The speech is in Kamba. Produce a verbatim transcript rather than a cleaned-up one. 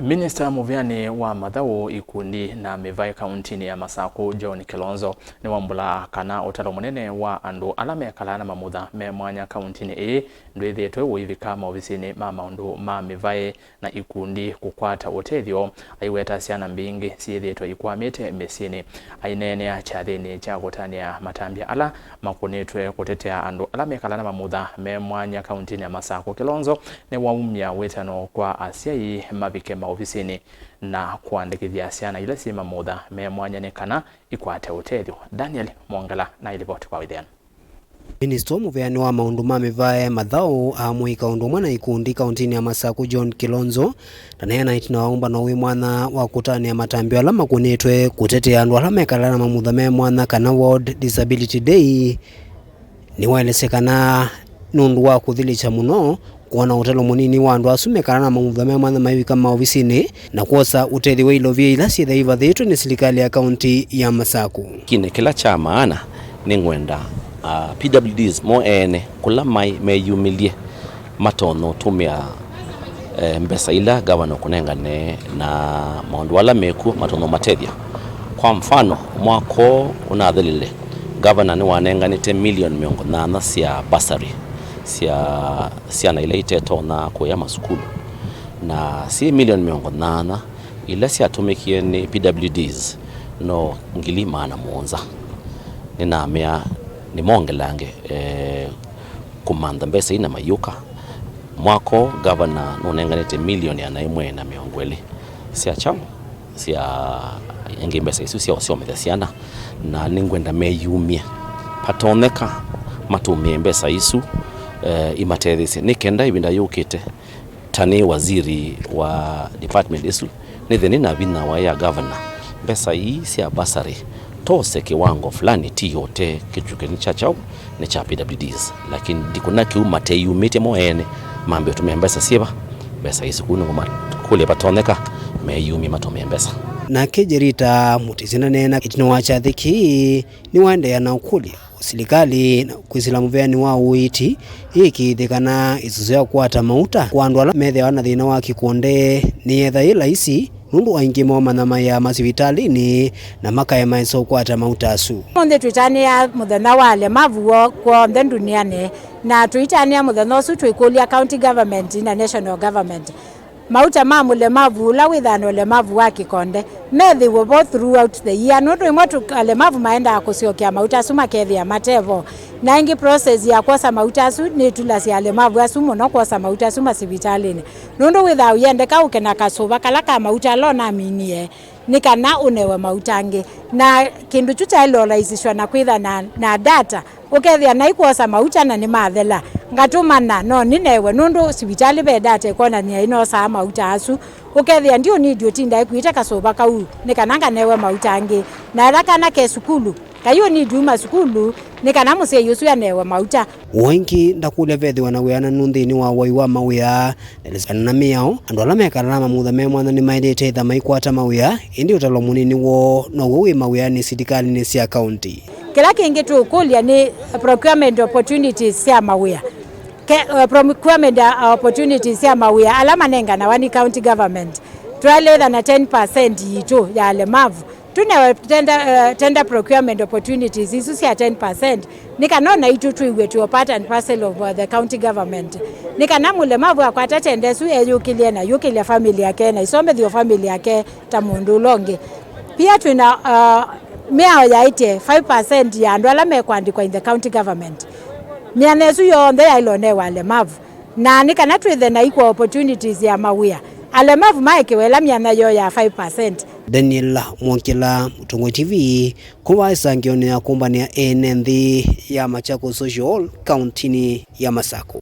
Minista mũvĩanĩ wa mathaũ, ikundi na mĩvaĩ kauntinĩ ya Masakũ, John Kilonzo, nĩwambũla kana ũtalo mũnene wa andũ ala mekalaa na mamutha me mwanya kauntinĩ ĩĩ ndwĩthĩĩtwe ũivika maovisinĩ ma maũndũ ma mĩvaĩ na ikundi kũkwata ũtethyo, aiweta syana mbingĩ syĩthĩĩtwe ikwamĩte mĩsyĩnĩ. Aineenea kyathĩnĩ kya kũtanĩa matambya ala makũnĩtwe kũtetea andũ ala mekalaa na mamutha me mwanya kauntinĩ ya Masakũ, Kilonzo nĩwaumya wĩtano kwa asyai mavike maovisinĩ na kũandĩkĩthya syana ila syĩ mamutha me mwanya nĩ kana ikwate ũtethyo. Daniel Mwongela na ilivoti kwa wĩthĩano. Minista mũveani wa maũndũ ma mĩvaĩ, mathaũ, amũika ũndũ ũmwe na ikundi kauntinĩ ya Masakũ, John Kilonzo, ndaneena ĩtina wa ũmbano wĩ mwanya wa kũtanĩa matambya ala makũnĩtwe kũtetea andũ ala mekalaa na mamutha me mwanya, kana World Disability Day. Nĩwaelesya kana nũndũ wa kũthĩlĩkya mũno kwona ũtalo mũnini wa andũ asu mekalaa na mamutha me mwanya maivika maovisinĩ na kwosa ũtethyo wa ilovia ila syĩthĩwa ivathĩtwe nĩ silikalĩ ya kaunti ya Masakũ. Kĩndũ kĩla kya maana nĩ ngwenda, ah, P W Ds mo ene kũla maĩ meyumĩlye matonya ũtũmĩa, eh, mbesa ila gavana ũkũnengane na maũndũ ala mekuo matonya ũmatethya. Kwa mfano, mwaka ũũ ũnathelile, gavana nĩwanenganĩte milioni mĩongo nyanya sya bursary sya syana ila itetonya kũya masukulu, na syĩ milioni mĩongo nyanya ila syatũmĩkie nĩ P W Ds no ngili maana mũonza. Nĩnamea nĩmongelange, eh, kũmantha mbesa ii na mayũka. Mwaka ũũ, gavana nũnenganĩte milioni ĩana ĩmwe na mĩongo ĩlĩ sya kyaũ sya ĩngĩ mbesa isu sya ũsomethya syana, na nĩngwenda meyumye patonyeka matũmĩe mbesa isu, eh, imatethesye nĩ kenda ĩvinda yũkĩte ta nĩ waziri wa department ĩsu, nĩthĩe nĩ na vinya wa ya gavana mbesa ii sya bursary tose kĩwango fulani ti yote kĩtuĩke nĩ kya kyaũ, nĩ kya P W Ds, lakini ndikũna kĩu mateyumĩtye mo ene mambe ũtũmĩa mbesa syĩva, mbesa isu kũu nĩngũmakũlya vatonyeka meyumye matũmĩe mbesa. Nake Jerita Mũtĩsya ndaneena ĩtina wa kyathĩ kĩĩ, nĩwaendeea na ũkũlya silikalĩ na kwĩsĩla mũveanĩ wa ũiiti ĩĩkĩĩthye kana ĩsuso ya kũkwata mauta kwa andũ ala methĩawa na thĩna wa kĩkonde nĩyetha yĩ laisi, nũndũ aingĩ moo manyamaĩaa masivitalĩnĩ na makaemaĩsa ũkwata mauta asu. Ũmũnthĩ twĩtanĩa mũthenya wa alemavu wo-, kw'onthe ndunianĩ, na tũitanĩa mũthenya ũsu twĩkũlya county government na national government. Mauta ma mũlemavu ũla wĩthaa na ũlemavu wa kĩkonde methĩwe vo throughout the year, nũndũ ĩmwe tũ-, alemavu maendaa kũsyokea mauta asu makethĩa mate vo. Na ĩngĩ, process ya kwosa mauta asu nĩtulasya alemavu asu mũno kwosa mauta asu masivitalĩnĩ, nũndũ wĩthaa ũyendeka ũke na kasũva kala ka mauta ala ũnaminie nĩ kana ũnewe mauta angĩ. Na kĩndũ kyu kyaĩle ũlaisĩsw'a na kwĩtha na, na data. Ũkethĩa naĩ kwosa mauta na nĩmathela. Ngatũmana, no nĩnewe, nũndũ sivitalĩ ve data ĩkwonany'a ĩnosaa mauta asu. Ũkethĩa ndiũnidi ũtinda ĩkuĩte kasũva kau nĩ kana nganewe mauta angĩ. Na ĩla kana ke sukulu, kaiũnidi uma sukulu nĩ kana mũsyai ũsu anewe mauta. O ĩngĩ, ndakũlya vethĩwa na wĩananu nthĩnĩ wa wai wa mawĩa. Nelesana na mĩao, andũ ala mekalaa na mamutha me mwanya nĩmaĩlĩte ĩtha maikwata mawĩa, ĩndĩ ũtalo mũnini woo now'o wĩ mawĩanĩ silikalĩnĩ sya kaunti. Kĩla kĩngĩ tũũkũlya nĩ procurement opportunities sya mawĩa. Ke, uh, procurement, uh, opportunities sya mawĩa ala manenganawa nĩ county government. Twaĩlĩtha na ten percent yitũ ya alemavu. Tũnewe tender, eh, tender procurement opportunities isu sya ten percent, nĩ kana o naitũ twĩw'e twĩ o part and parcel of, uh, the county government. Nĩ kana mũlemavu akwata tender ĩsu eyũkĩlye na yũkĩlya family yake na isomethyo family yake ta mũndũ ũla ũngĩ. Pia twĩna, uh, mĩao yaĩtye five percent ya andũ ala mekwandĩkwa in the county government. Mĩanya ĩsu yonthe yaĩlwe ũnewa alemavu. Na nĩ kana twĩthe na equal opportunities ya mawĩa, alemavu maekewe ĩla myanya yoo ya five percent. Daniel Mwongela, Mũtongoi T V, kuma ĩsangĩonĩ ya kũmbanĩa ene nthĩ ya Machakos Social Hall, kauntinĩ ya Masakũ.